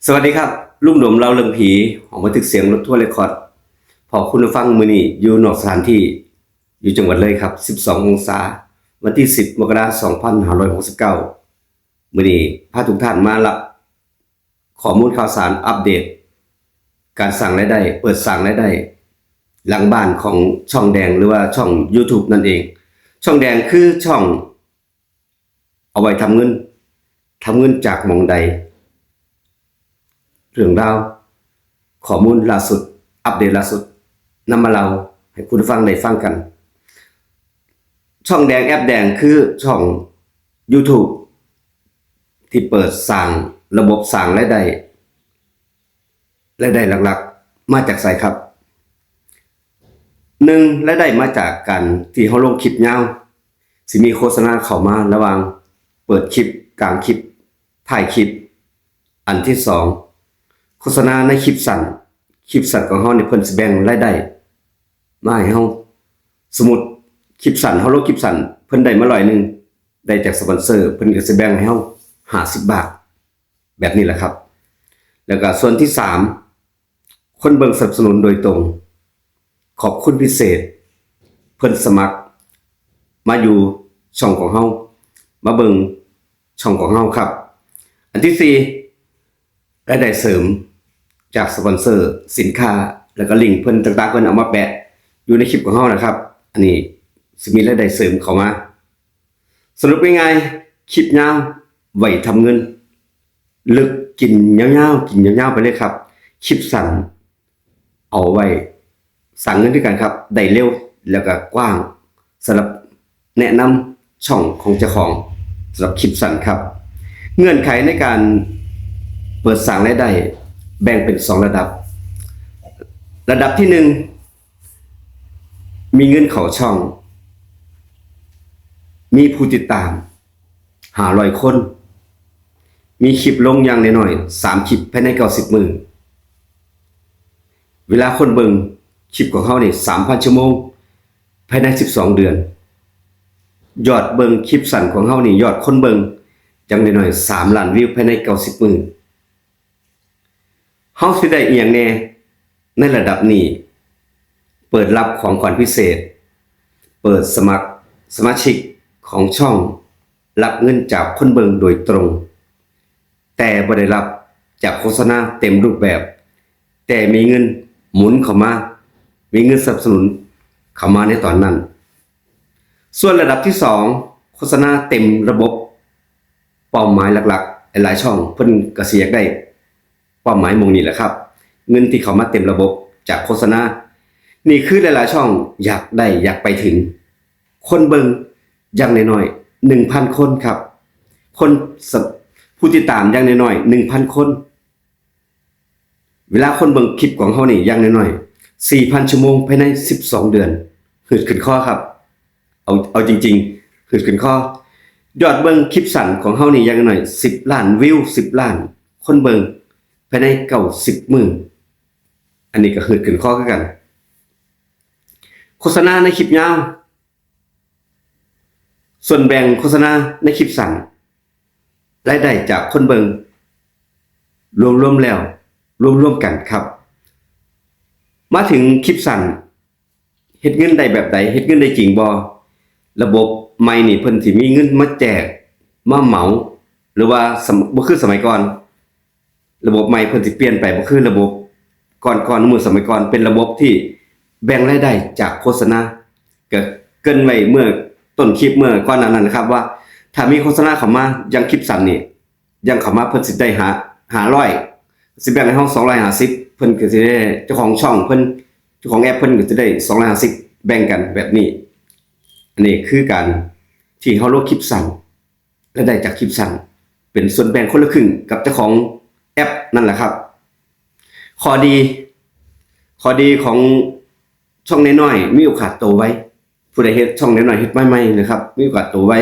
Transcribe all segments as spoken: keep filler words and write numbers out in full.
สวัสดีครับ ลุงโดมเล่าเรื่องผี ของบันทึกเสียงรถทัวร์เรคคอร์ด พอคุณผู้ฟังมื้อนี้อยู่นอกสถานที่ อยู่จังหวัดเลยครับ สิบสององศา วันที่สิบมกราคมสองพันห้าร้อยหกสิบเก้า มื้อนี้พาทุกท่านมารับข้อมูลข่าวสารอัปเดต การสร้างรายได้ เปิดสร้างรายได้ หลังบ้านของช่องแดงหรือว่าช่อง YouTube นั่นเอง ช่องแดงคือช่อง เอาไว้ทำเงิน ทำเงินจากหม่องใด เรื่องราว ข้อมูลล่าสุด อัปเดตล่าสุด นำมาเล่าให้คุณผู้ฟังได้ฟังกัน ช่องแดงแอปแดงคือช่อง YouTube ที่เปิดสร้างระบบสร้างรายได้ รายได้หลักๆ มาจากไสครับ หนึ่ง รายได้มาจากการที่เฮาลงคลิปยาว สิมีโฆษณาเข้ามาระหว่างเปิดคลิป กลางคลิป ท้ายคลิป อันที่สอง โฆษณาในคลิปสั้น คลิปสั้นของเฮานี่เพิ่นสิแบ่งรายได้มาให้เฮา สมมุติคลิปสั้น เฮาลงคลิปสั้น เพิ่นได้มาร้อยหนึ่ง ได้จากสปอนเซอร์ เพิ่นก็สิแบ่งให้เฮาห้าสิบบาท แบบนี้แหละครับ แล้วก็ส่วนที่สาม คนเบิ่งสนับสนุนโดยตรง ขอบคุณพิเศษ เพิ่นสมัครมาอยู่ช่องของเฮา มาเบิ่งช่องของเฮาครับ อันที่สี่ รายได้เสริมจากสปอนเซอร์สินค้า แล้วก็ลิงก์เพิ่นต่างๆ เพิ่นเอามาแปะอยู่ในคลิปของเฮานะครับ อันนี้สิมีรายได้เสริมเข้ามา สรุปง่ายๆ คลิปยาวไว้ทำเงิน ลึกกินยาวๆ กินยาวๆ ไปเลยครับ คลิปสั้นเอาไว้สร้างเงินด้วยกันครับ ได้เร็วแล้วก็กว้าง สำหรับแนะนำช่องของเจ้าของ สำหรับคลิปสั้นครับ เงื่อนไขในการเปิดสร้างรายได้แบ่งเป็นสองระดับ ระดับที่หนึ่ง มีเงินเข้าช่อง มีผู้ติดตามห้าร้อยคน มีคลิปลงอย่างน้อยๆ สามคลิปภายในเก้าสิบมื้อ เวลาคนเบิ่งคลิปของเฮานี่สามพันชั่วโมง ภายในสิบสองเดือน ยอดเบิ่งคลิปสั้นของเฮานี่ ยอดคนเบิ่งอย่างน้อยๆ สามล้านวิวภายในเก้าสิบมื้อ เฮาสิได้อีหยังแหน่ในระดับนี้ เปิดรับของขวัญพิเศษ เปิดสมัครสมาชิกของช่อง รับเงินจากคนเบิ่งโดยตรง แต่บ่ได้รับจากโฆษณาเต็มรูปแบบ แต่มีเงินหมุนเข้ามา มีเงินสนับสนุนเข้ามาในตอนนั้น ส่วนระดับที่สอง โฆษณาเต็มระบบ เป้าหมายหลักๆ หลายๆช่องเพิ่นก็สิอยากได้เป้าหมายหม่องนี้แหละครับ เงินที่เข้ามาเต็มระบบจากโฆษณา นี่คือหลายๆช่องอยากได้ อยากไปถึง คนเบิ่งอย่างน้อยๆ หนึ่งพันคนครับ คนส- ผู้ติดตามอย่างน้อยๆ หนึ่งพันคน เวลาคนเบิ่งคลิปของเฮานี่อย่างน้อยๆ สี่พันชั่วโมงภายในสิบสองเดือน หืดขึ้นคอครับ เอา เอาจริงๆ หืดขึ้นคอ ยอดเบิ่งคลิปสั้นของเฮานี่อย่างน้อยๆ สิบล้านวิว สิบล้าน คนเบิ่งภายในเก้าสิบมื้อ อันนี้ก็หืดขึ้นคอคือกัน โฆษณาในคลิปยาว ส่วนแบ่งโฆษณาในคลิปสั้น รายได้จากคนเบิ่ง รวมๆแล้ว รวมๆกันครับ มาถึงคลิปสั้น เฮ็ดเงินได้แบบใด เฮ็ดเงินได้จริงบ่ ระบบใหม่นี่เพิ่นสิมีเงินมาแจก มาเหมา หรือว่าสม- บ่คือสมัยก่อน ระบบใหม่เพิ่นสิเปลี่ยนไป บ่คือระบบก่อนๆ เมื่อสมัยก่อน เป็นระบบที่แบ่งรายได้จากโฆษณา ก็เกริ่นไว้เมื่อต้นคลิปเมื่อก่อนหน้านั้นนะครับ ว่าถ้ามีโฆษณาเข้ามาอย่างคลิปสั้นนี่ อย่างเข้ามาเพิ่นสิได้ห้า- ห้าร้อย สิแบ่งให้เฮาสองร้อยห้าสิบ เพิ่นก็สิได้ เจ้าของช่องเพิ่น เจ้าของแอปเพิ่นก็สิได้สองร้อยห้าสิบ แบ่งกันแบบนี้ อันนี้คือการที่เฮาลงคลิปสั้น รายได้จากคลิปสั้น เป็นส่วนแบ่งคนละครึ่งกับเจ้าของแอปนั่นแหละครับ ข้อดี ข้อดีของช่องน้อยๆ มีโอกาสโตไว ผู้ใดเฮ็ดช่องน้อยๆ เฮ็ดใหม่ๆ นะครับ มีโอกาสโตไว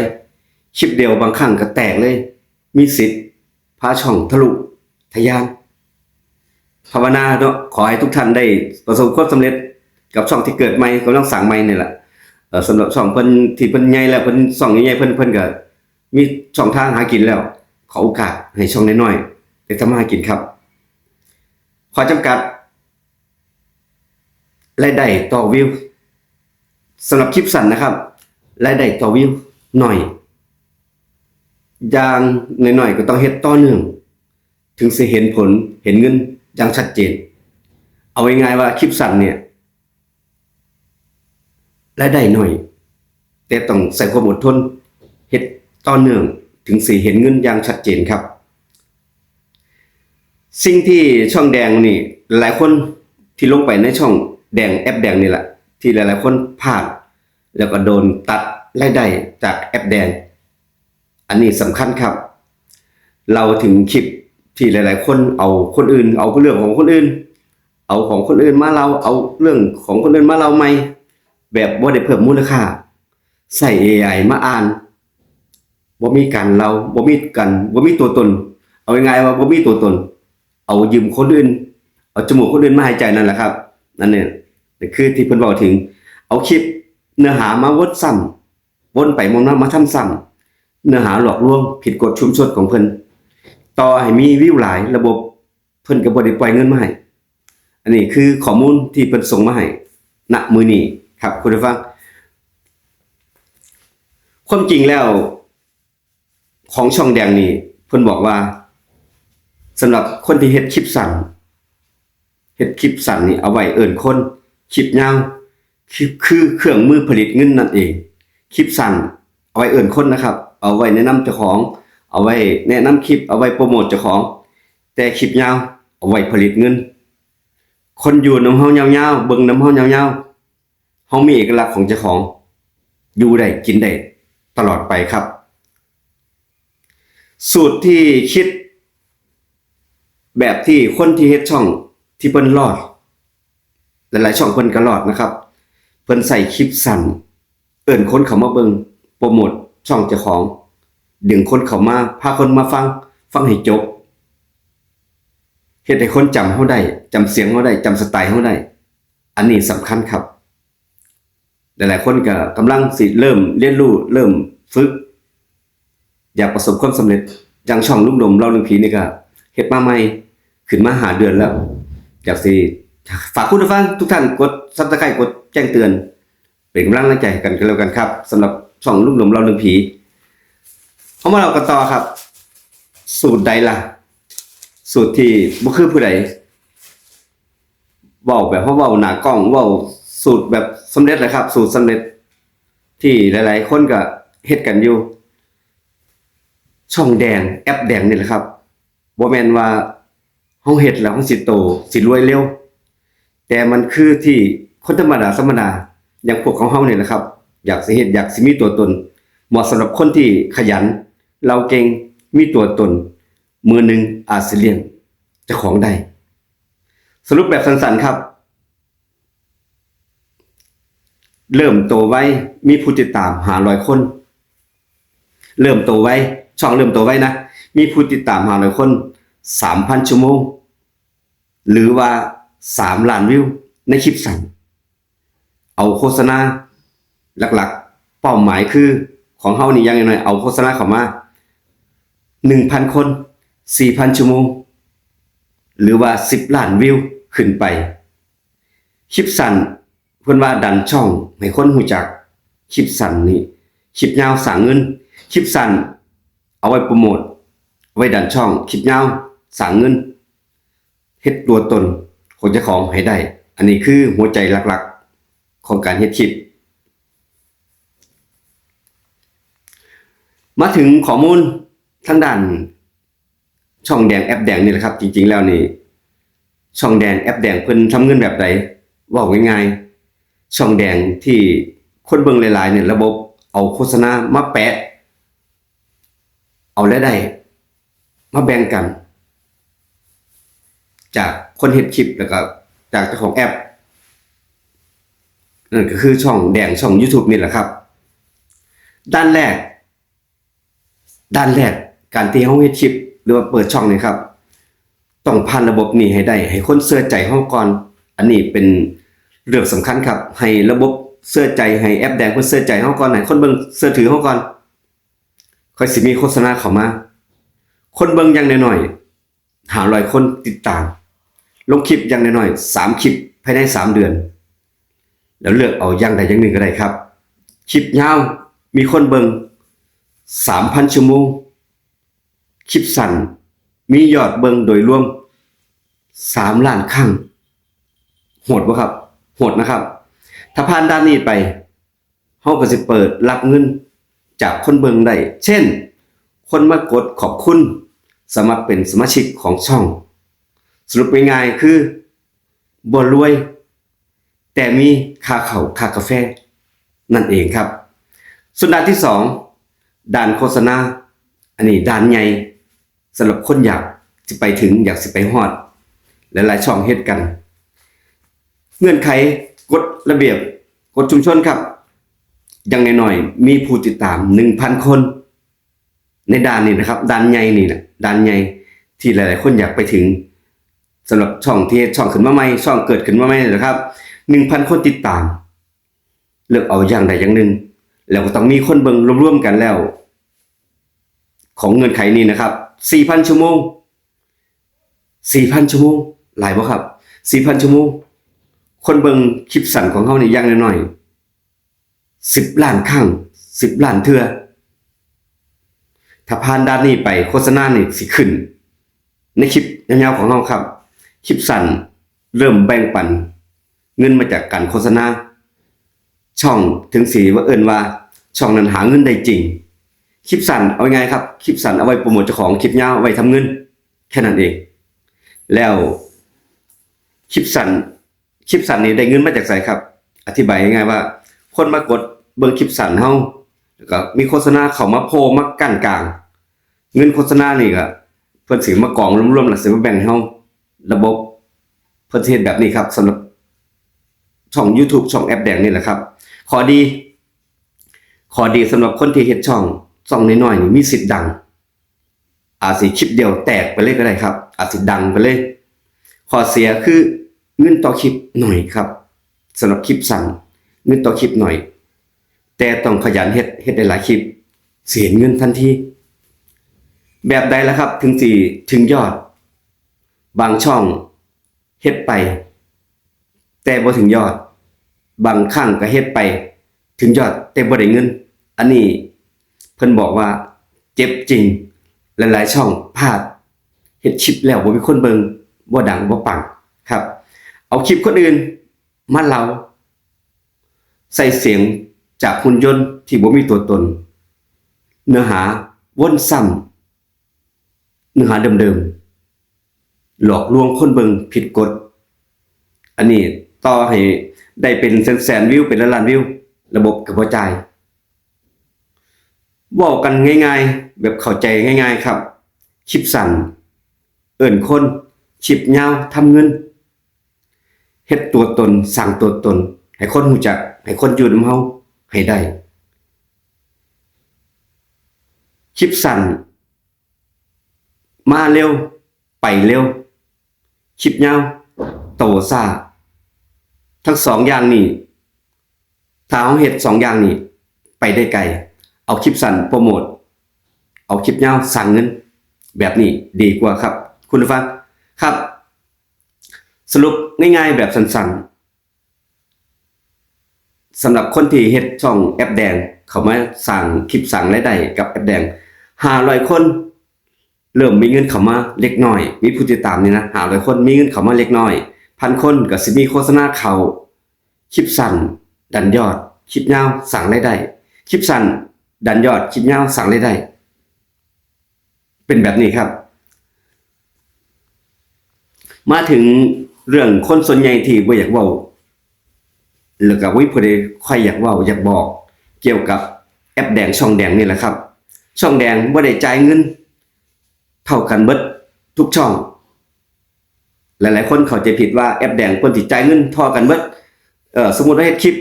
คลิปเดียวบางครั้งก็แตกเลย มีสิทธิ์พาช่องทะลุทะยาน ภาวนาเนาะ ขอให้ทุกท่านได้ประสบความสำเร็จกับช่องที่เกิดใหม่ กำลังสร้างใหม่นี่แหละ เอ่อ สำหรับช่องเพิ่นที่เพิ่นใหญ่แล้ว เพิ่นช่องใหญ่ๆ เพิ่น เพิ่นก็มีช่องทางหากินแล้ว ขอโอกาสให้ช่องน้อยๆ ได้ทำมาหากินครับ ข้อจำกัด รายได้ต่อวิว สำหรับคลิปสั้นนะครับ รายได้ต่อวิวหน่อย อย่างน้อยๆก็ต้องเฮ็ดต่อเนื่อง ถึงสิเห็นผล เห็นเงินอย่างชัดเจน เอาง่ายๆว่าคลิปสั้นเนี่ย รายได้น้อย แต่ต้องใช้ความอดทน เฮ็ดต่อเนื่อง ถึงสิเห็นเงินอย่างชัดเจนครับ สิ่งที่ช่องแดงนี่ หลายคนที่ลงไปในช่องแดง แอปแดงนี่แหละ ที่หลายๆคนพลาด แล้วก็โดนตัดรายได้จากแอปแดง อันนี้สำคัญครับ เล่าถึงคลิปที่หลายๆคนเอาคนอื่น เอาเรื่องของคนอื่น เอาของคนอื่นมาเล่า เอาเรื่องของคนอื่นมาเล่าใหม่ แบบบ่ได้เพิ่มมูลค่า ใช้ เอไอ มาอ่าน บ่มีการเล่า บ่มีการ บ่มีตัวตน เอาง่ายๆว่าบ่มีตัวตน เอายืมคนอื่น เอาจมูกคนอื่นมาหายใจนั่นแหละครับ นั่นเนี่ย คือที่เพิ่นเว้าถึง เอาคลิปเนื้อหามาวนซ้ำ วนไปวนมา มาทำซ้ำ เนื้อหาหลอกลวง ผิดกฎชุมชนของเพิ่น ต่อให้มีวิวหลาย ระบบเพิ่นก็บ่ได้ปล่อยเงินมาให้ อันนี้คือข้อมูลที่เพิ่นส่งมาให้ ณ มื้อนี้ครับ คุณผู้ฟัง ความจริงแล้ว ของช่องแดงนี่ เพิ่นบอกว่า สำหรับคนที่เฮ็ดคลิปสั้น เฮ็ดคลิปสั้นนี่เอาไว้เอิ้นคน คลิปยาว คลิปคือเครื่องมือผลิตเงินนั่นเอง คลิปสั้นเอาไว้เอิ้นคนนะครับ เอาไว้แนะนำเจ้าของ เอาไว้แนะนำคลิป เอาไว้โปรโมทเจ้าของ แต่คลิปยาวเอาไว้ผลิตเงิน คนอยู่นำเฮายาวๆ เบิ่งนำเฮายาวๆ เฮามีเอกลักษณ์ของเจ้าของ อยู่ได้กินได้ตลอดไปครับ สูตรที่คิด แบบที่คนที่เฮ็ดช่องที่เพิ่นรอด หลายๆช่องเพิ่นก็รอดนะครับ เพิ่นใช้คลิปสั้น เอิ้นคนเข้ามาเบิ่ง โปรโมทช่องเจ้าของ ดึงคนเข้ามา พาคนมาฟัง ฟังให้จบ เฮ็ดให้คนจำเฮาได้ จำเสียงเฮาได้ จำสไตล์เฮาได้ อันนี้สำคัญครับ หลายๆคนก็กำลังสิเริ่มเรียนรู้ เริ่มฝึก อยากประสบความสำเร็จ อย่างช่องลุงดมเล่าเรื่องผีนี่ก็เฮ็ดมาใหม่ ขึ้นมาห้าเดือนแล้ว อยากสิฝากคุณผู้ฟังทุกท่านกด Subscribe กดแจ้งเตือน เป็นกำลังใจให้กันก็แล้วกันครับ สำหรับช่องลุงดมเล่าเรื่องผี เอามาเล่ากันต่อครับ สูตรใดล่ะ สูตรที่บ่คือผู้ใด เว้าแบบเฮาเว้าหน้ากล้อง เว้าสูตรแบบสำเร็จเลยครับ สูตรสำเร็จ ที่หลายๆคนก็เฮ็ดกันอยู่ ช่องแดง แอปแดงนี่แหละครับ บ่แม่นว่าเฮาเฮ็ดแล้วเฮาสิโต สิรวยเร็ว แต่มันคือที่คนธรรมดา ธรรมดา อย่างพวกของเฮานี่แหละครับ อยากสิเฮ็ด อยากสิมีตัวตน เหมาะสำหรับคนที่ขยัน เล่าเก่ง มีตัวตน มื้อหนึ่งอาจสิเลี้ยงเจ้าของได้ สรุปแบบสั้นๆครับ เริ่มโตไว มีผู้ติดตามห้าร้อยคน เริ่มโตไว ช่องเริ่มโตไวนะ มีผู้ติดตามห้าร้อยคน สามพันชั่วโมง หรือว่าสามล้านวิวในคลิปสั้น เอาโฆษณาหลักๆ เป้าหมายคือของเฮานี่อย่างน้อยๆ เอาโฆษณาเข้ามา หนึ่งพันคน สี่พันชั่วโมง หรือว่าสิบล้านวิวขึ้นไป คลิปสั้น เพิ่นว่าดันช่องให้คนรู้จัก คลิปสั้นนี่ คลิปยาวสร้างเงิน คลิปสั้นเอาไว้โปรโมท เอาไว้ดันช่อง คลิปยาวสร้างเงิน เฮ็ดตัวตนของเจ้าของให้ได้ อันนี้คือหัวใจหลักๆ ของการเฮ็ดคลิป มาถึงข้อมูลทางด้านช่องแดงแอปแดงนี่แหละครับ จริงๆแล้วนี่ ช่องแดงแอปแดงเพิ่นทำเงินแบบใด เว้าง่ายๆ ช่องแดงที่คนเบิ่งหลายๆเนี่ย ระบบเอาโฆษณามาแปะ เอารายได้มาแบ่งกัน จากคนเฮ็ดคลิปแล้วก็จากเจ้าของแอป นั่นก็คือช่องแดง ช่อง YouTube นี่แหละครับ ด้านแรก ด้านแรก การที่เฮาเฮ็ดคลิปหรือว่าเปิดช่องนี่ครับ ต้องผ่านระบบนี้ให้ได้ ให้คนเชื่อใจเฮาก่อน อันนี้เป็นเรื่องสำคัญครับ ให้ระบบเชื่อใจ ให้แอปแดงเพิ่นเชื่อใจเฮาก่อน ให้คนเบิ่งเชื่อถือเฮาก่อน ค่อยสิมีโฆษณาเข้ามา คนเบิ่งอย่างน้อยๆ ห้าร้อยคนติดตาม ลงคลิปอย่างน้อยๆสามคลิปภายในสามเดือน แล้วเลือกเอาอย่างใดอย่างหนึ่งก็ได้ครับ คลิปยาวมีคนเบิ่งสามพันชั่วโมง คลิปสั้นมียอดเบิ่งโดยรวมสามล้านครั้ง โหดบ่ครับ โหดนะครับ ถ้าผ่านด่านนี้ไป เฮาก็สิเปิดรับเงินจากคนเบิ่งได้ เช่น คนมากดขอบคุณ สมัครเป็นสมาชิกของช่อง สรุปง่ายๆคือบ่รวย แต่มีค่าข้าวค่ากาแฟนั่นเองครับ ส่วนด่านที่สอง ด่านโฆษณา อันนี้ด่านใหญ่ สำหรับคนอยากสิไปถึง อยากสิไปฮอด หลายๆช่องเฮ็ดกัน เงื่อนไข กฎระเบียบ กฎชุมชนครับ อย่างน้อยๆมีผู้ติดตามหนึ่งพันคน ในด่านนี้นะครับ ด่านใหญ่นี่นะ ด่านใหญ่ที่หลายๆคนอยากไปถึง สำหรับช่องที่เฮ็ดช่องขึ้นมาใหม่ ช่องเกิดขึ้นมาใหม่นะครับ หนึ่งพันคนติดตาม เลือกเอาอย่างใดอย่างหนึ่ง แล้วก็ต้องมีคนเบิ่งรวมๆกันแล้ว ของเงื่อนไขนี้นะครับ สี่พันชั่วโมง สี่พันชั่วโมง หลายบ่ครับ สี่พันชั่วโมง คนเบิ่งคลิปสั้นของเฮานี่อย่างน้อยๆสิบล้านครั้ง สิบล้านเทื่อ ถ้าผ่านด่านนี้ไป โฆษณานี่สิขึ้น ในคลิปยาวๆของเฮาครับ คลิปสั้นเริ่มแบ่งปันเงินมาจากการโฆษณา ช่องถึงสิว่าเอิ้นว่าช่องนั้นหาเงินได้จริง คลิปสั้นเอาง่ายๆครับ คลิปสั้นเอาไว้โปรโมทเจ้าของ คลิปยาวเอาไว้ทำเงิน แค่นั้นเอง แล้วคลิปสั้น คลิปสั้นนี่ได้เงินมาจากไสครับ อธิบายง่ายๆว่า คนมากดเบิ่งคลิปสั้นเฮา แล้วก็มีโฆษณาเข้ามาโผล่มากั้นกลาง เงินโฆษณานี่ก็เพิ่นสิมากองรวมๆแล้วสิมาแบ่งให้เฮา ระบบเพิ่นสิเฮ็ดแบบนี้ครับ สำหรับช่อง YouTube ช่องแอปแดงนี่แหละครับ ข้อดี ข้อดีสำหรับคนที่เฮ็ดช่อง ช่องน้อยๆนี่มีสิทธิ์ดัง อาจสิคลิปเดียวแตกไปเลยก็ได้ครับ อาจสิดังไปเลย ข้อเสียคือเงินต่อคลิปหน่อยครับ สำหรับคลิปสั้น เงินต่อคลิปหน่อย แต่ต้องขยันเฮ็ด เฮ็ดได้หลายคลิป สิเห็นเงินทันที แบบใดล่ะครับ ถึงสิถึงยอด บางช่องเฮ็ดไป แต่บ่ถึงยอด บางครั้งก็เฮ็ดไปถึงยอดแต่บ่ได้เงิน อันนี้เพิ่นบอกว่าเจ็บจริง หลายๆช่องพลาด เฮ็ดคลิปแล้วบ่มีคนเบิ่ง บ่ดังบ่ปังครับ เอาคลิปคนอื่นมาเล่า ใส่เสียงจากหุ่นยนต์ที่บ่มีตัวตน เนื้อหาวนซ้ำ เนื้อหาเดิมๆ หลอกลวงคนเบิ่งผิดกฎ อันนี้ต่อให้ได้เป็นแสนๆวิว เป็นล้านๆวิว ระบบก็บ่จ่าย เว้ากันง่ายๆ แบบเข้าใจง่ายๆครับ คลิปสั้นเอิ้นคน คลิปยาวทำเงิน เฮ็ดตัวตน สร้างตัวตน ให้คนรู้จัก ให้คนอยู่นำเฮาให้ได้ คลิปสั้น มาเร็ว ไปเร็ว คลิปยาว โตช้า ทั้งสองอย่างนี้ ถ้าเฮาเฮ็ดสองอย่างนี้ ไปได้ไกล เอาคลิปสั้นโปรโมท เอาคลิปยาวสร้างเงิน แบบนี้ดีกว่าครับ คุณผู้ฟังครับ สรุปง่ายๆแบบสั้นๆ สำหรับคนที่เฮ็ดช่องแอปแดง เข้ามาสร้างคลิปสร้างรายได้กับแอปแดง ห้าร้อยคน เริ่มมีเงินเข้ามาเล็กน้อย มีผู้ติดตามนี่นะ ห้าร้อยคน มีเงินเข้ามาเล็กน้อย พันคนก็สิมีโฆษณาเข้า คลิปสั้นดันยอด คลิปยาวสร้างรายได้ คลิปสั้นดันยอด คลิปยาวสร้างรายได้ เป็นแบบนี้ครับ มาถึงเรื่องคนส่วนใหญ่ที่บ่อยากเว้า แล้วก็บ่มีผู้ใดค่อยอยากเว้า อยากบอก เกี่ยวกับแอปแดงช่องแดงนี่แหละครับ ช่องแดงบ่ได้จ่ายเงินเท่ากันเบิดทุกช่อง หลายๆคนเข้าใจผิดว่าแอปแดงเพิ่นสิจ่ายเงินเท่ากันเบิด เอ่อ สมมุติว่าเฮ็ดคลิป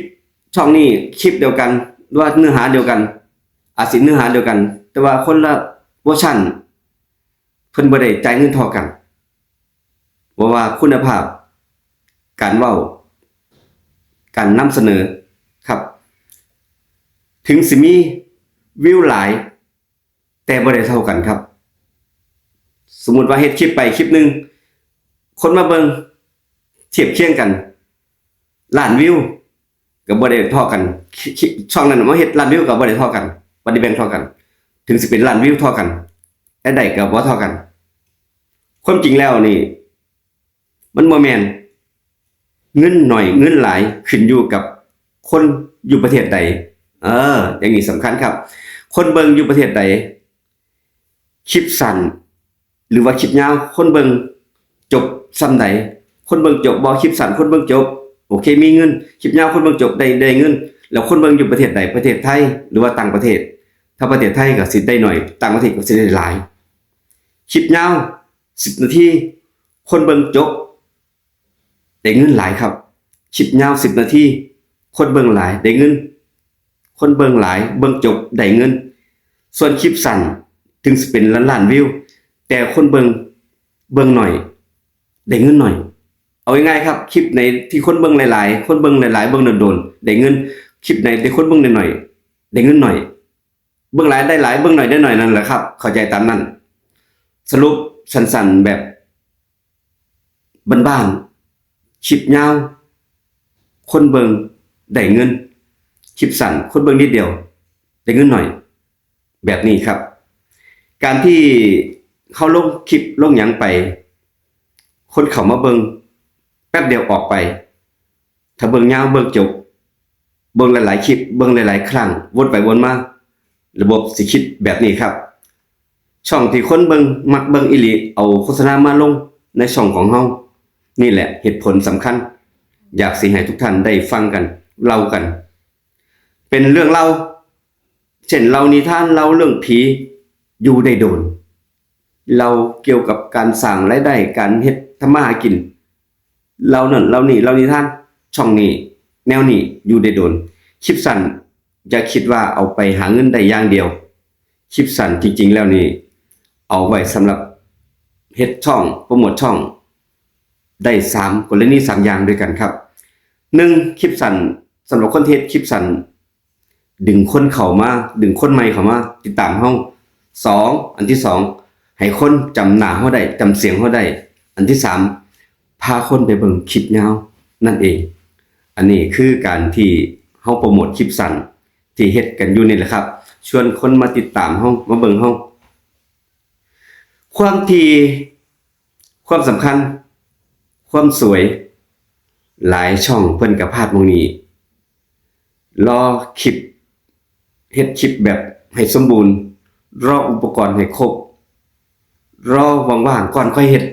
ช่องนี้คลิปเดียวกัน หรือว่าเนื้อหาเดียวกัน อาจสิเนื้อหาเดียวกัน แต่ว่าคนละเวอร์ชัน เพิ่นบ่ได้จ่ายเงินเท่ากัน เพราะว่าคุณภาพการเว้า การนำเสนอครับ ถึงสิมีวิวหลาย แต่บ่ได้เท่ากันครับ สมมุติว่าเฮ็ดคลิปไปคลิปหนึ่ง คนมาเบิ่ง เทียบเคียงกัน ล้านวิวก็บ่ได้เท่ากัน คิ- คิ- ช่องนั้นมาเฮ็ดล้านวิวก็บ่ได้เท่ากัน บ่ได้แบ่งเท่ากัน ถึงสิเป็นล้านวิวเท่ากัน รายได้ก็บ่เท่ากัน ความจริงแล้วนี่ มันบ่แม่น เงินหน่อยเงินหลายขึ้นอยู่กับคนอยู่ประเทศใด เออ อย่างนี้สำคัญครับ คนเบิ่งอยู่ประเทศใด คลิปสั้น หรือว่าคลิปยาว คนเบิ่งจบส่ำใด คนเบิ่งจบบ่ คลิปสั้นคนเบิ่งจบ โอเค มีเงิน คลิปยาวคนเบิ่งจบได้ได้เงิน แล้วคนเบิ่งอยู่ประเทศใด ประเทศไทย หรือว่าต่างประเทศ ถ้าประเทศไทยก็สิได้หน่อย ต่างประเทศก็สิได้หลาย คลิปยาวสิบนาที คนเบิ่งจบ ได้เงินหลายครับ คลิปยาวสิบนาที คนเบิ่งหลายได้เงิน คนเบิ่งหลายเบิ่งจบได้เงิน ส่วนคลิปสั้นถึงสิเป็นล้านล้านวิว แต่คนเบิ่งเบิ่งหน่อยได้เงินหน่อย เอาง่ายๆครับ คลิปไหนที่คนเบิ่งหลายๆ คนเบิ่งหลายๆ เบิ่งโดนๆ ได้เงิน คลิปไหนที่คนเบิ่งหน่อยๆ ได้เงินหน่อย เบิ่งหลายได้หลาย เบิ่งหน่อยได้หน่อยนั่นแหละครับ เข้าใจตามนั้น สรุปสั้นๆแบบบ้านๆ คลิปยาว คนเบิ่งได้เงิน คลิปสั้นคนเบิ่งนิดเดียว ได้เงินหน่อย แบบนี้ครับ การที่เฮาลงคลิปลงหยังไป คนเข้ามาเบิ่งแป๊บเดียวออกไป ถ้าเบิ่งยาวเบิ่งจบ เบิ่งหลายๆคลิป เบิ่งหลายๆครั้ง วนไปวนมา ระบบสิคิดแบบนี้ครับ ช่องที่คนเบิ่งมักเบิ่งอีหลี เอาโฆษณามาลงในช่องของเฮา นี่แหละเหตุผลสำคัญ อยากสิให้ทุกท่านได้ฟังกัน เล่ากัน เป็นเรื่องเล่า เช่นเล่านิทาน เล่าเรื่องผี อยู่ได้โดน เล่าเกี่ยวกับการสร้างรายได้ การเฮ็ดทำมาหากิน เล่านั่นเล่านี่ เล่านิทาน ช่องนี้ แนวนี้ อยู่ได้โดน คลิปสั้นอย่าคิดว่าเอาไปหาเงินได้อย่างเดียว คลิปสั้นจริงๆแล้วนี่ เอาไว้สำหรับเฮ็ดช่อง โปรโมทช่อง ได้สามกรณี สามอย่างด้วยกันครับ หนึ่ง คลิปสั้น สำหรับคนที่เฮ็ดคลิปสั้น ดึงคนเข้ามา ดึงคนใหม่เข้ามาติดตามเฮา สอง อันที่สอง ให้คนจำหน้าเฮาได้ จำเสียงเฮาได้ อันที่สาม พาคนไปเบิ่งคลิปยาวนั่นเอง อันนี้คือการที่เฮาโปรโมทคลิปสั้นที่เฮ็ดกันอยู่นี่แหละครับ ชวนคนมาติดตามเฮา มาเบิ่งเฮา ความถี่ ความสำคัญ ความสวย หลายช่องเพิ่นก็พลาดหม่องนี้ รอคลิป เฮ็ดคลิปแบบให้สมบูรณ์ รออุปกรณ์ให้ครบ รอว่างๆก่อนค่อยเฮ็ด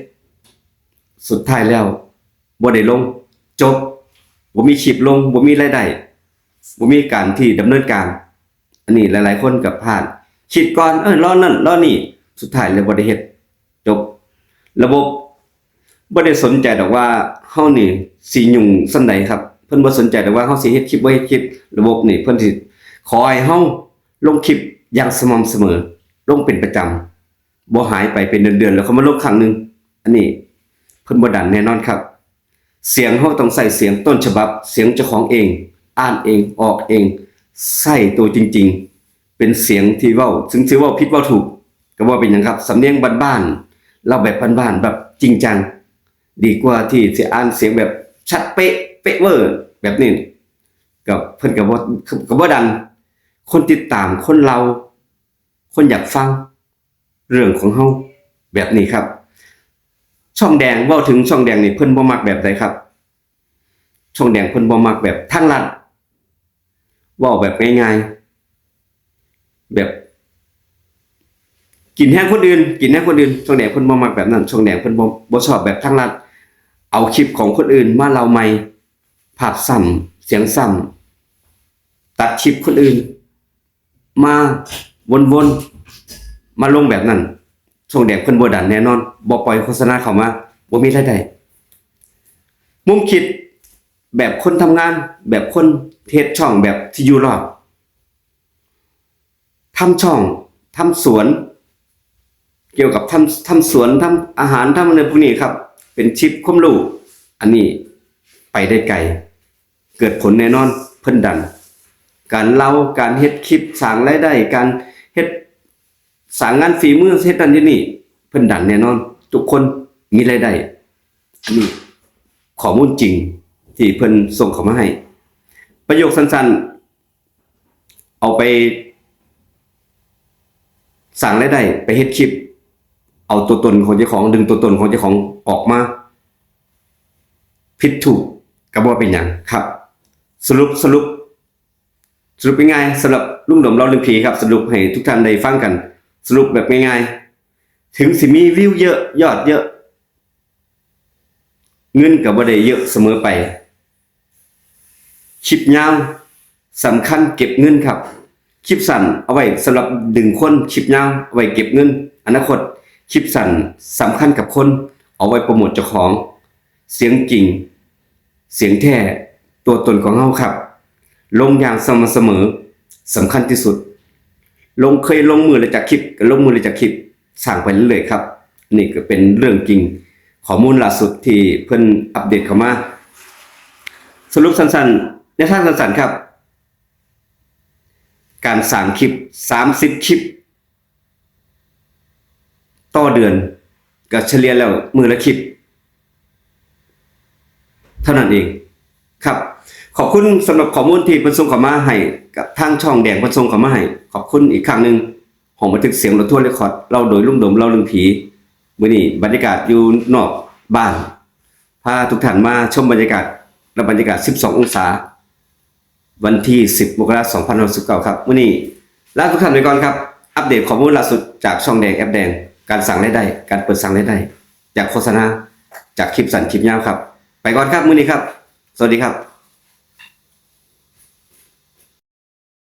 สุดท้ายแล้วบ่ได้ลง จบ บ่มีคลิปลง บ่มีรายได้ บ่มีการที่ดำเนินการ อันนี้หลายๆคนก็พลาด คิดก่อน เออ รอนั่น รอนี่ สุดท้ายแล้วบ่ได้เฮ็ด จบ ระบบบ่ได้สนใจดอกว่าเฮานี่สิยุ่งส่ำใดครับ เพิ่นบ่สนใจดอกว่าเฮาสิเฮ็ดคลิปบ่เฮ็ดคลิป ระบบนี่เพิ่นสิขอให้เฮาลงคลิปอย่างสม่ำเสมอ ลงเป็นประจำ บ่หายไปเป็นเดือนๆ แล้วค่อยมาลงครั้งหนึ่ง อันนี้เพิ่นบ่ดันแน่นอนครับ เสียงเฮาต้องใช้เสียงต้นฉบับ เสียงเจ้าของเอง อ่านเอง ออกเอง ใช้ตัวจริงๆ เป็นเสียงที่เว้า ถึงสิเว้าผิดเว้าถูก ก็บ่เป็นหยังครับ สำเนียงบ้านๆ เล่าแบบบ้านๆ แบบจริงจัง ดีกว่าที่สิอ่านเสียงแบบชัดเป๊ะ เป๊ะเวอร์ แบบนี้ ก็เพิ่นก็บ่ ก็บ่ดัน คนติดตาม คนเล่า คนอยากฟัง เรื่องของเฮาแบบนี้ครับ ช่องแดง เว้าถึงช่องแดงนี่เพิ่นบ่มักแบบใดครับ ช่องแดงเพิ่นบ่มักแบบทางลัด เว้าแบบง่ายๆ แบบ กินแฮงคนอื่น กินแฮงคนอื่น ช่องแดงเพิ่นบ่มักแบบนั้น ช่องแดงเพิ่นบ่ บ่ชอบแบบทางลัด เอาคลิปของคนอื่นมาเล่าใหม่ ภาพซ้ำ เสียงซ้ำ ตัดคลิปคนอื่น มาวนๆ มาลงแบบนั้น ช่องแดงเพิ่นบ่ดันแน่นอน บ่ปล่อยโฆษณาเข้ามา บ่มีรายได้ มุมคิดแบบคนทำงาน แบบคนเฮ็ดช่อง แบบที่อยู่รอด ทำช่อง ทำสวน เกี่ยวกับทำ ทำสวน ทำอาหาร ทำอะไรพวกนี้ครับ เป็นคลิปความรู้ อันนี้ไปได้ไกล เกิดผลแน่นอน เพิ่นดัน การเล่า การเฮ็ดคลิป สร้างรายได้ การเฮ็ด สร้างงานฝีมือ เฮ็ดนั่นเฮ็ดนี่ เพิ่นดันแน่นอน ทุกคนมีรายได้ อันนี้ ข้อมูลจริงที่เพิ่นส่งเข้ามาให้ ประโยคสั้นๆ เอาไปสร้างรายได้ ไปเฮ็ดคลิป เอาตัวตนของเจ้าของ ดึงตัวตนของเจ้าของออกมา ผิดถูกก็บ่เป็นหยังครับ สรุปสรุปสรุปง่ายๆ สำหรับลุงดมเล่าเรื่องผีครับ สรุปให้ทุกท่านได้ฟังกัน สรุปแบบง่ายๆ ถึงสิมีวิวเยอะ ยอดเยอะ เงินก็บ่ได้เยอะเสมอไป คลิปยาวสำคัญเก็บเงินครับ คลิปสั้นเอาไว้สำหรับดึงคน คลิปยาวเอาไว้เก็บเงิน อนาคต คลิปสั้นสำคัญกับคน เอาไว้โปรโมทเจ้าของ เสียงจริง เสียงแท้ ตัวตนของเฮาครับ ลงอย่างสม่ำเสมอ สำคัญที่สุด ลง เคยลงมื้อละจักคลิป ก็ลงมื้อละจักคลิป สร้างไปเรื่อยๆครับ นี่ก็เป็นเรื่องจริง ข้อมูลล่าสุดที่เพิ่นอัปเดตเข้ามา สรุปสั้นๆ แนวทางสั้นๆครับ การสร้างคลิป สามสิบคลิป ต่อเดือน ก็เฉลี่ยแล้วมื้อละคลิป เท่านั้นเองครับ ขอบคุณสำหรับข้อมูลที่เพิ่นส่งเข้ามาให้กับทางช่องแดงเพิ่นส่งเข้ามาให้ ขอบคุณอีกครั้งหนึ่ง ห้องบันทึกเสียงรถทัวร์เรคคอร์ด เล่าโดยลุงดมเล่าเรื่องผี มื้อนี้บรรยากาศอยู่นอกบ้าน พาทุกท่านมาชมบรรยากาศ และบรรยากาศ สิบสอง องศา วันที่ สิบ มกราคม สองพันห้าร้อยหกสิบเก้าครับ มื้อนี้ลาทุกท่านไปก่อนครับ อัปเดตข้อมูลล่าสุดจากช่องแดงแอปแดง การสร้างรายได้ การเปิดสร้างรายได้ จากโฆษณา จากคลิปสั้นคลิปยาวครับ ไปก่อนครับ มื้อนี้ครับ สวัสดีครับ